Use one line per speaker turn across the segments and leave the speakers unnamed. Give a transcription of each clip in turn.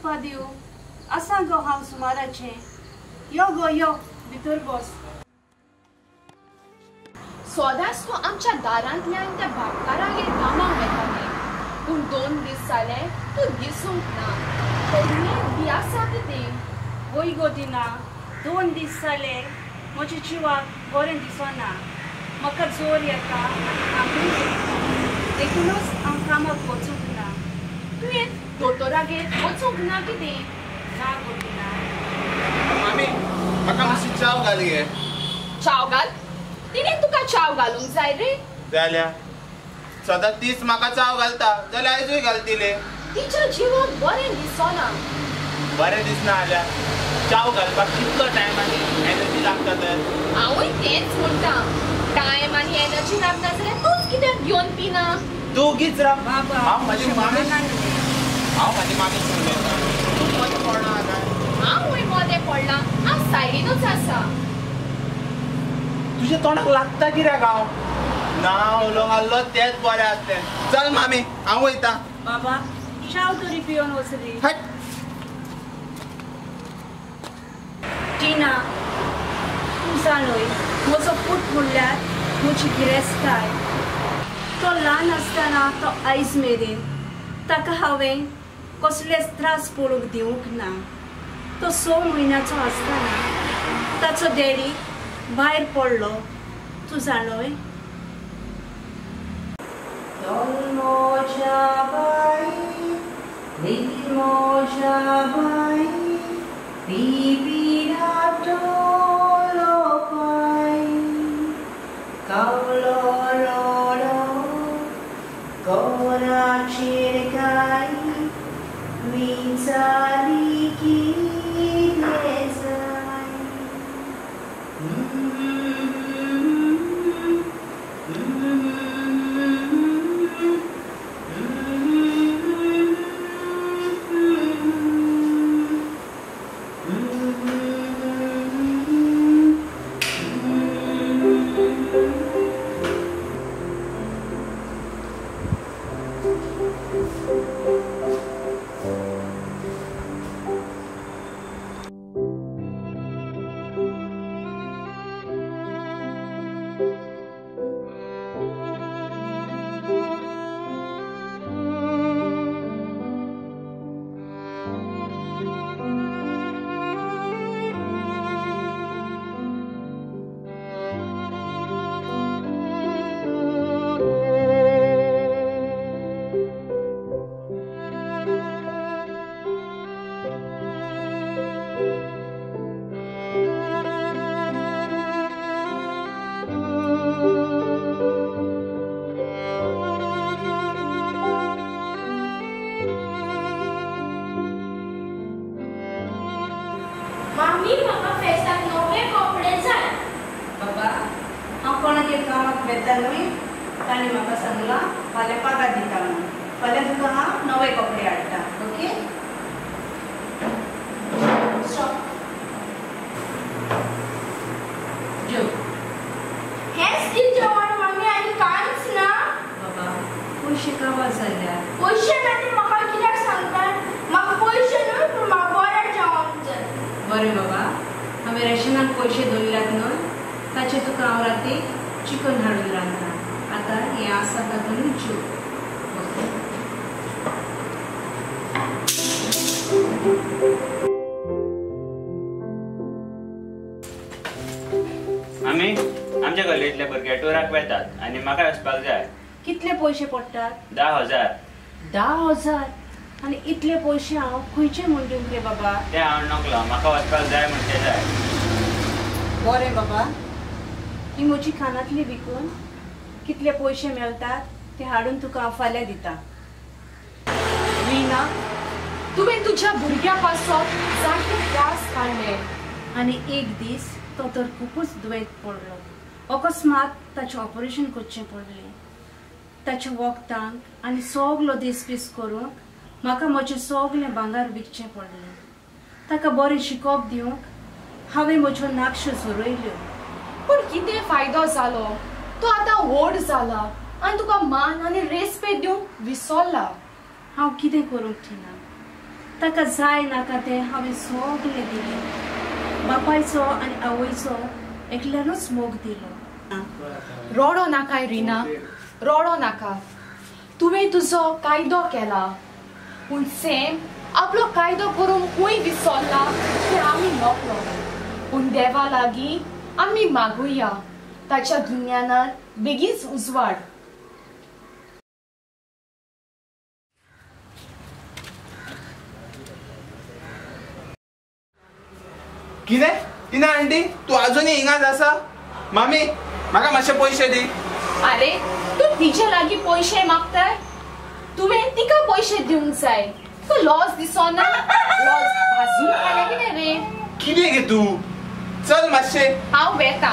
तुका दिवं? आसा गो हांव सुमाराचें. यो गो यो, भितर बस.
सदांच तूं आमच्या दारांतल्यान त्या भाटकारागेर कामाक वेतालें, पूण 2 दीस जाले तूं दिसूंक ना. पडलें बी आसा कितें?
वय गो दिना, 2 दीस जाले म्हज्या जिवाक बरें दिसना. म्हाका जोर येता आनी हांबूय येता, देखूनच हांव कामाक वचूंक ना.
तुवें दोतोरागेर वचूंक ना कितें?
ना गो दिना.
मामी, म्हाका मातशी चाव घाल गे.
चाव घाल? तिणें तुका चाव घालूंक जाय रे?
जाल्यार सदां तीच म्हाका चाव घालता, जाल्यार आयजूय घालतिले.
तिच्या जिवाक बरें दिसना.
बरें दिसना जाल्यार चाव घालपाक कितलो टायम आनी एनर्जी लागता तर?
हांवूय तेंच म्हणटा, टायम आनी एनर्जी लागना जाल्यार तूंच कित्याक घेवन पिना?
दोगीच राव.
बाबा,
हांव म्हजी मामी, हांव म्हजी मामी उलयता. तूं मदें पडना काय?
हांवूय मदें पडलां, हांव सायडीनूच आसा.
तुज्या तोंडाक लागता कित्याक हांव? ना उलोवंक आहलो तेंच बरें आसलें. चल मामी, हांव वयता.
बाबा, चाव तरी पिवन वच रे.
हट.
टिना, तूं जाणय म्हजो पूत म्हणल्यार म्हजी गिरेस्तकाय. तो ल्हान आसतना तो आयज मेरेन ताका हांवें कसलेच त्रास पडूंक दिवंक ना. तो 6 म्हयन्याचो आसतना ताचो डॅडी भायर पडलो. तूं जाणय?
मामी, म्हाका फेस्ताक नवे कपडे जाय.
बाबा, हांव कोणागेर कामाक वेता न्हय, तांणी म्हाका सांगलां फाल्यां पगार दिता म्हणून. फाल्यां तुका हांव नवे कपडे हाडटा. ओके? जेव.
हेंच ती जेवण मामी, आनी कांयच ना.
बाबा, पयशे काबार जाल्यार?
पयशे ना ते म्हाका कित्याक सांगता? म्हाका पयशे न्हय, पूण म्हाका बरें जेवण जाय.
बरें बाबा, हांवें रेशनाक पयशे दवरल्यात न्हय, ताचे तुका हांव राती चिकन हाडून रांदता. आतां हें आसा तातूंत जेव.
मामी, आमच्या गल्लींतले भुरगे टुराक वेतात आनी म्हाका वचपाक जाय.
कितले पयशे पडटात?
10,000.
10,000? आनी इतले पयशे हांव खंयचे म्हूण दिवंक रे बाबा?
ते हांव नकलो, म्हाका वचपाक जाय म्हणचे जाय.
बरें बाबा, ही म्हजी कानांतली विकून कितले पयशे मेळटात ते हाडून तुका हांव फाल्यां दिता.
रीना, तुवें तुज्या भुरग्या पासत जायते त्रास काडले.
आनी एक दीस तो तर खुबूच दुयेंत पडलो. अकस्मात ताचें ऑपरेशन करचें पडलें. ताच्या वखदांक आनी सगलो दीस करूंक म्हाका म्हजें सगलें भांगर विकचें पडलें. ताका बरें शिकोवप दिवंक हांवें म्हज्यो नाकश्यो झरयल्यो.
पूण कितें फायदो जालो? तूं आतां व्हड जाला आनी तुका मान आनी रेस्पेद दिवंक विसरला.
हांव कितें करूंक टिना, ताका जाय नाका तें हांवें सगळें दिलें. बापायचो आनी आवयचो एकल्यानूच मोग दिलो.
रोडो नाकाय रिना, रोडो नाका. तुवें तुजो कायदो केला, पूण सेम आपलो कायदो करूंक खंय विसरला तें आमी नकळो. पूण देवा लागीं आमी मागुया ताच्या गिन्यानार बेगीच उजवाड.
कितें टिना आंटी, तूं आजुनूय हिंगाच आसा? मामी म्हाका मातशे पयशे दी.
आरे तूं तिजे लागीं पयशे मागताय? तुवें तिका पयशे दिवंक जाय. तुका लॉस दिसना? लॉस भाजून खाल्या कितें रे?
कितें गे तूं? चल मातशें.
हांव वेता.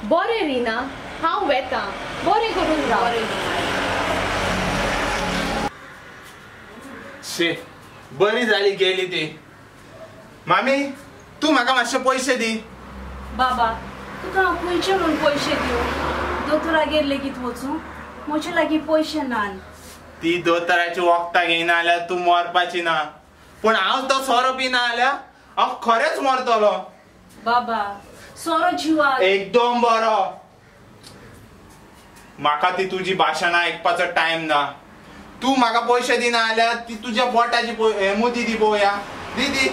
बरें रिना, हांव वेता. बरें करून राव.
शे बरी जाली गेली ती. मामी तूं म्हाका मातशे पयशे दी.
बाबा तुका हांव खंयचे म्हूण पयशे दिवं? दोतोरागेर लेगीत वचूं म्हजे लागीं पयशे नात.
ती दोतोराची वखदां घेयना जाल्यार तूं मरपाची ना. पूण हांव तो सोरो पिना जाल्यार हांव खरेंच मरतलो.
बाबा सोरो जिवाक
एकदम बरो. म्हाका ती तुजी भाशणां आयकपाचो टायम ना. तूं म्हाका पयशे दिना जाल्यार ती तुज्या बोटाची मुदी दी पळोवया. दी दी.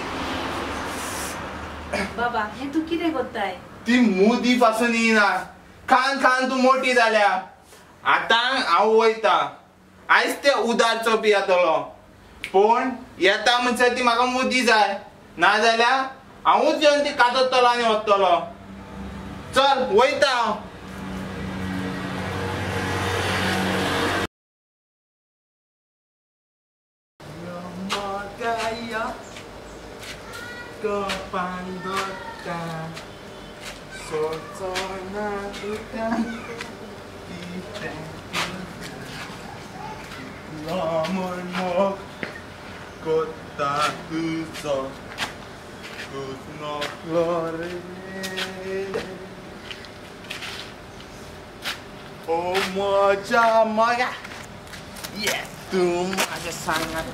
बाबा हें तूं कितें करताय?
ती मुदी पासून येना. खान खान तूं मोटी जाल्या. आतां हांव वयता. आयज ते उदारचो पियेतलो, पूण येता म्हणसर ती म्हाका मुदी जाय. नाजाल्यार हांवूच येवन ती कातरतलो आनी वतलो. चल वयता हांव. ओ म्हज्या मोगा, तूं म्हाज्या सांगात.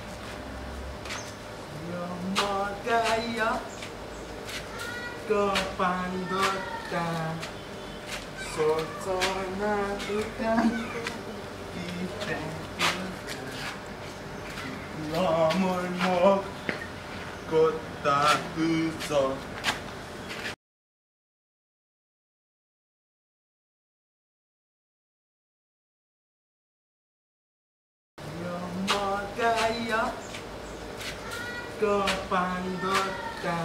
मोगाया कपान दवरता सोडचो ना तुका म्हूण मोग कोत्ता तुजो. मोगाया कपान दवरता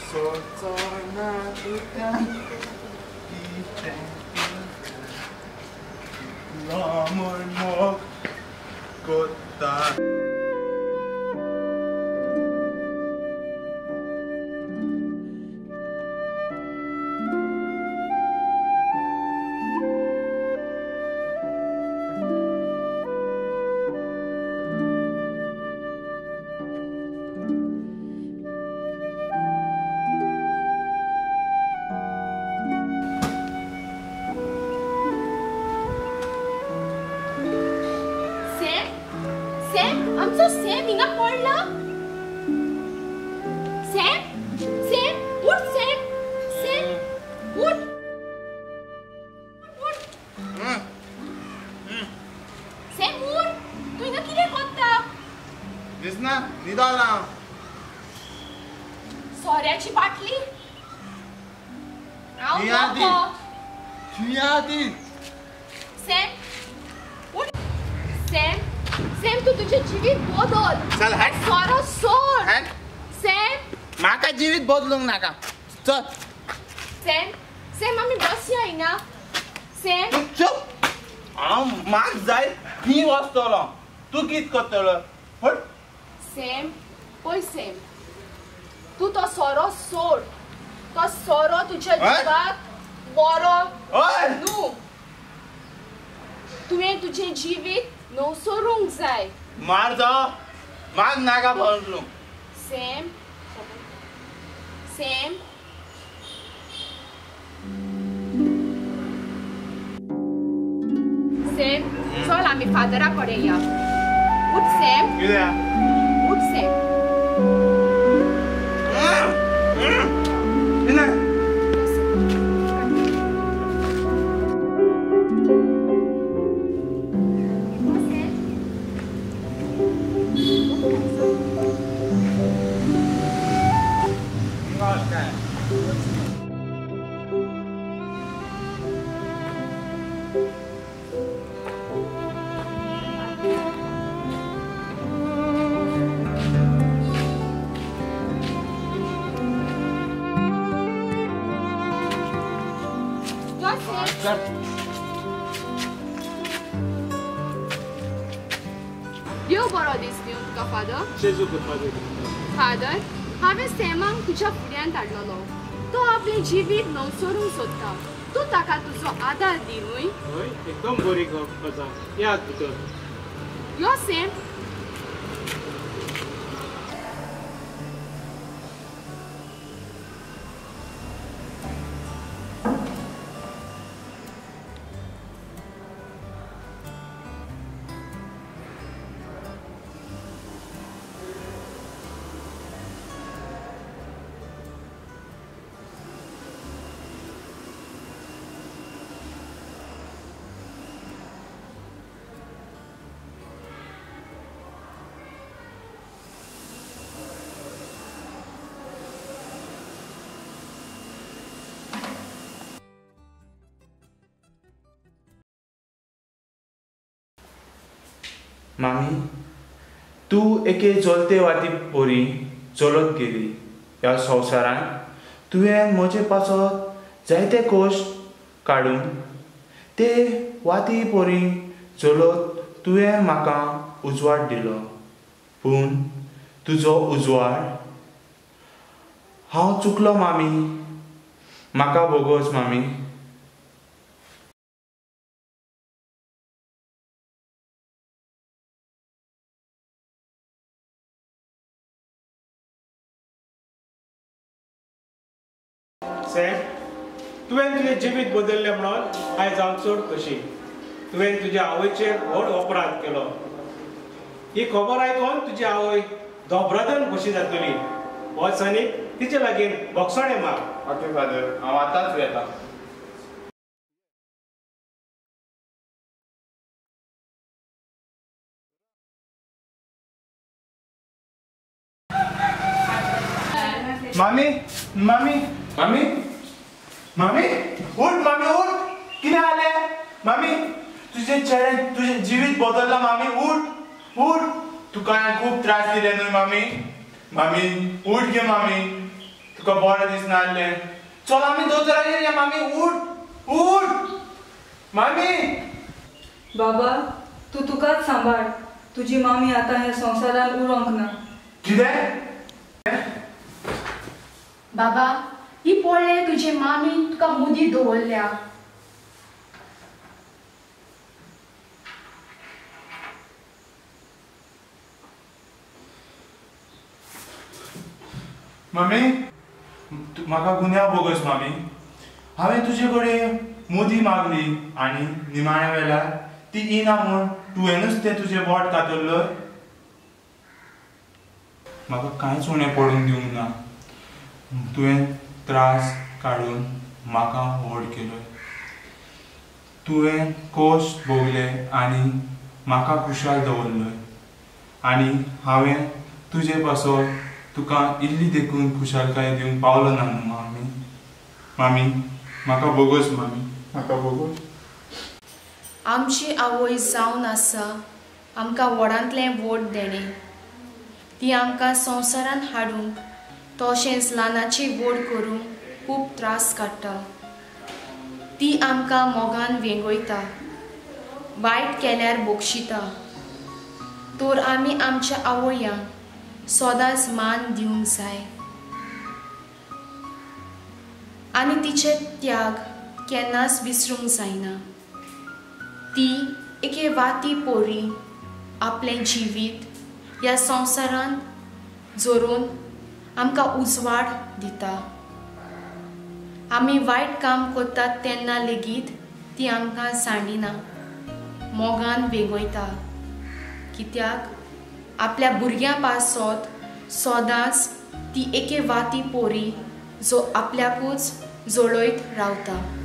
सोडचो ना तुका म्हूण मोग कोत्ता.
आमचो सॅम हिंगा पडला. सॅम, सॅम उठ. सॅम, सॅम उठ. उठ सॅम उठ. तूं हिंगा कितें करता?
दिसना न्हिदोला.
सोऱ्याची बाटली. सॅम उठ. सॅम, सॅम तूं तुजें जिवीत बदल.
चल हट.
सोरो सोड. सॅम
म्हाका जिवीत बदलूंक नाका. चल
सॅम, सॅम आमी बसया हिंगा. सॅम
चुप. हांव म्हाका जाय थंय वचतलो. तूं कितें करतलो? हट.
सॅम पळय, सॅम तूं तो सोरो सोड. तो सोरो तुज्या जिवाक बरो न्हू. तुवें तुजें जिवीत नवसरूंक जाय.
मार जा, माग नाका बदलूंक.
सॅम, सॅम सॅम चल आमी फादरा कडेन या. उठ सॅम.
कितें?
उठ सॅम. देव बरो दीस दिवं तुका फादर. फादर, हांवें सॅमाक तुज्या फुड्यांत हाडलेलो. तो आपलें जिवीत नवसरूंक सोदता. तूं ताका तुजो आदार दी न्हय?
हय, एकदम बरी गजाल. याद भितर
यो सॅम.
मामी, तूं एके चलते वाती परी चलत गेली ह्या संवसारांत. तुवें म्हजे पासत जायते कश्ट काडून ते वाती परी चलत तुवें म्हाका उजवाड दिलो. पूण तुजो उजवाड हांव चुकलो मामी. म्हाका बोगोस मामी.
सॅम, तुवें तुजें जिवीत बदल्लें म्हणून आयज हांव चड खोशी. तुवें तुज्या आवयचेर व्हड अपराध केलो. ही खबर आयकून तुजी आवय दोबरादान खोशी जातली. वच आनी तिचे लागीं बोगसणें मार.
ओके फादर, हांव आतांच वेता. मामी, मामी, मामी, मामी, उठ मामी, उठ. कितें जालें मामी? तुजें चेडे तुजें जिवीत बदल्लां मामी. उठ, उठ. तुका हांवें खूब त्रास दिले न्हय मामी. मामी उठ गे मामी, तुका बरें दिसना जालें. चल आमी दोतोरागेर या मामी. उठ, उठ मामी.
बाबा, तूं तुकाच सांबाळ. तुजी मामी आतां ह्या संवसारांत उरोंक ना.
कितें?
बाबा, ही पळय तुजे मामीन तुका मुदी दवरल्या.
मामी, म्हाका गुन्यांव बोगस मामी. हांवें तुजे कडेन मुदी मागली आनी निमाण्या वेळार ती येना म्हूण तुवेंनूच तें तुजें बोट कातरलो. म्हाका कांयच उणें पडूंक दिवंक ना. तुवें त्रास काडून म्हाका व्हड केलो. तुवें कश्ट भोगले आनी म्हाका खुशाल दवरलो. आनी हांवें तुजे पासत तुका इल्ली देखून खुशालकाय दिवंक पावलो ना न्हू मामी. मामी म्हाका बोगोस मामी, म्हाका बोगोस.
आमची आवय जावन आसा आमकां व्हडांतलें व्हड देणें. ती आमकां संवसारांत हाडूंक तशेंच ल्हानाची व्हड करूंक खूब त्रास काडटा. ती आमकां मोगान वेंगयता, वायट केल्यार बक्षिता. तर आमी आमच्या आवयांक सदांच मान दिवंक जाय आनी तिचे त्याग केन्नाच विसरूंक जायना. ती एके वाती पोरी आपलें जिवीत ह्या संवसारांत जोरून आमकां उजवाड दिता. आमी वायट काम करतात तेन्ना लेगीत ती आमकां सांडिना, मोगान वेंगयता. कित्याक आपल्या भुरग्यां पासत सदांच ती एके वाती पोरी जो आपल्याकूच जळयत रावता.